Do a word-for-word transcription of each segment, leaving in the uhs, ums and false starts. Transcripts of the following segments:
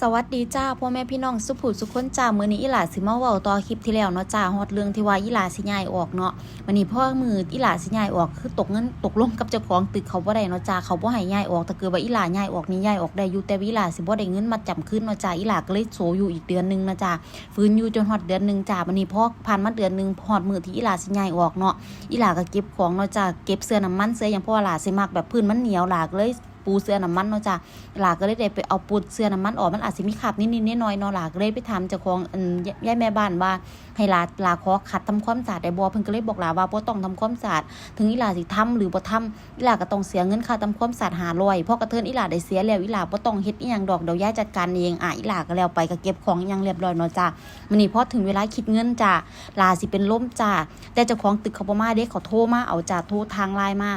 สวัสดีจ้า พ่อแม่พี่น้องสุผู้สุคนจ้า มื้อนี้อีหล่าสิมาเว้าต่อคลิปที่แล้วเนาะจ้า ฮอดเรื่องที่ว่าอีหล่าสิย้ายออกเนาะ บัดนี้พอมื้ออีหล่าสิย้ายออก คือตกเงิน ตกลงกับเจ้าของตึกเขาบ่ได้เนาะจ้า เขาบ่ให้ย้ายออก ถ้าเกิดว่าอีหล่าย้ายออกนี่ย้ายออกได้อยู่ แต่ว่าอีหล่าสิบ่ได้เงินมัดจำคืนเนาะจ้า อีหล่าก็เลยโซอยู่อีกเดือนหนึ่งเนาะจ้า ฝืนอยู่จนฮอดเดือนหนึ่งจ้า บัดนี้พอผ่านมาเดือนหนึ่ง ฮอดมื้อที่อีหล่าสิย้ายออกเนาะ อีหล่าก็เก็บของเนาะจ้า เก็บเสื้อน้ำมันเสื้อหยัง เพราะว่าหล่าสิมักแบบพื้นมันเหนียว หล่าก็เลยปูเสื้อน้ำมันเนาะจ้า หล่าก็เลยได้ไปเอาปูเสื้อน้ำมันออก มันอาจสิมีคราบนิดๆหน่อยๆเนาะ หล่าก็เลยไปถามเจ้าของ อัน ย- ยายแม่บ้านว่า ให้หล่า หล่าขอขัดทำความสะอาดได้บ่ เพิ่นก็เลยบอกหล่าว่าบ่ต้องทำความสะอาด ถึงอีหล่าสิทำหรือบ่ทำ อีหล่าก็ต้องเสียเงินค่าทำความสะอาดห้าร้อย เพราะกระเทินอีหล่าได้เสียแล้ว อีหล่าบ่ต้องเฮ็ดอีหยังดอก เดี๋ยวยายจัดการเอง อ่ะ อีหล่าก็แล้วไป ก็เก็บของอีหยังเรียบร้อยเนาะจ้า มื้อนี้พอถึงเวลาคิดเงินจ้า หล่าสิเป็นลมจ้า แต่เจ้าของตึกเขาบ่มาเด้ เขาโทรมาเอาจ้า โทรทางไลน์มา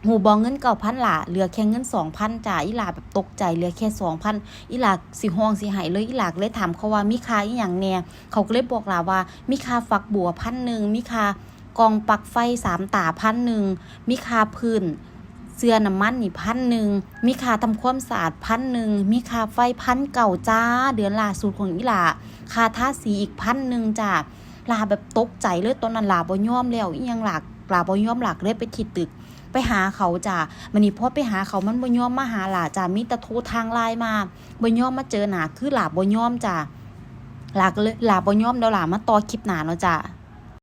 ฮู้บ่ เงินเก้าพันหล่า เหลือแค่เงินสองพันจ้า อีหล่าแบบตกใจ เหลือแค่สองพัน อีหล่าสิฮ้องสิไห้เลย อีหล่าก็เลยถามเขาว่ามีค่าอีหยังแหน่ เขาก็เลยบอกหล่าว่ามีค่าฝักบัวพันหนึ่ง มีค่ากล่องปลั๊กไฟสามตาพันหนึ่ง มีค่าพื้นเสื้อน้ำมันนี่พันหนึ่ง มีค่าทำความสะอาดพันหนึ่ง มีค่าไฟพันเก้าจ้า เดือนล่าสุดของอีหล่า ค่าทาสีอีกพันหนึ่งจ้า หล่าแบบตกใจเลย ตอนนั้นหล่าบ่ยอมแล้ว อีหยังหล่า หล่าบ่ยอม หล่าก็เลยไปที่ตึก ไปหาเขาจ้า บัดนี้พอไปหาเขามันบ่ยอมมาหาหล่าจ้า มีแต่โทรทางไลน์มา บ่ยอมมาเจอหน้า คือหล่าบ่ยอมจ้า หล่าก็เลย หล่าบ่ยอม เดี๋ยวหล่ามาต่อคลิปหน้าเนาะจ้า